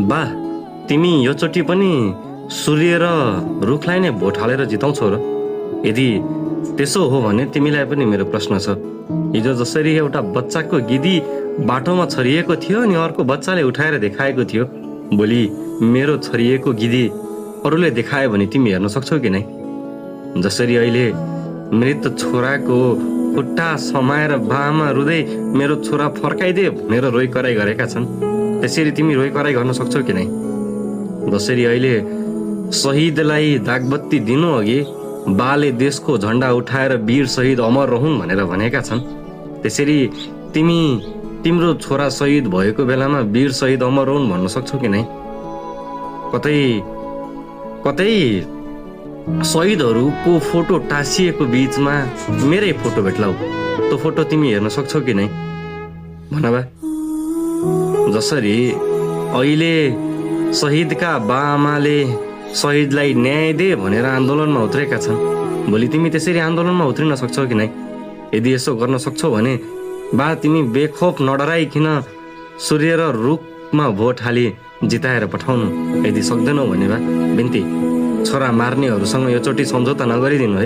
बा तिमी योचोटि पनि सूर्य र रुखलाई नै भोट हालेर जिताउँछौ र? यदि त्यसो हो भने तिमीलाई पनि मेरो प्रश्न छ। हिजो जसरी एउटा बच्चाको गिदी बाटोमा छरिएको थियो अनि अर्को बच्चाले उठाएर देखाएको थियो, भोलि मेरो छरिएको गिदी अरूले देखायो भने तिमी हेर्न सक्छौ कि नै? जसरी अहिले मृत छोराको खुट्टा समाएर बामा रुँदै मेरो छोरा फर्काइदे भनेर रोइ कराइ गरेका छन्, त्यसरी तिमी रोइ कराइ गर्न सक्छौ कि नै? जसरी अहिले शहीदलाई दागबत्ती दिनु अघि बाले देशको झण्डा उठाएर वीर शहीद अमर रहौं भनेर भनेका छन्, त्यसरी तिमी तिम्रो छोरा शहीद भएको बेलामा वीर शहीद अमर रहौं भन्न सक्छौ कि नै? कतै कतै शहीदहरूको फोटो टाँसिएको बीचमा मेरै फोटो भेट्लाउ, त्यो फोटो तिमी हेर्न सक्छौ कि नै? भन बा। जसरी अहिले शहीदका बाआमाले शहीदलाई न्याय दे भनेर आन्दोलनमा उत्रेका छन्, भोलि तिमी त्यसरी आन्दोलनमा उत्रिन सक्छौ कि नै? यदि यसो गर्न सक्छौ भने बा तिमी बेखौफ नडराइकन सूर्य र रुखमा भोट हाली जिताएर पठाउनु। यदि सक्दैनौ भने बा बिन्ती, छोरा मार्नेहरूसँग योचोटि सम्झौता नगरिदिनु है।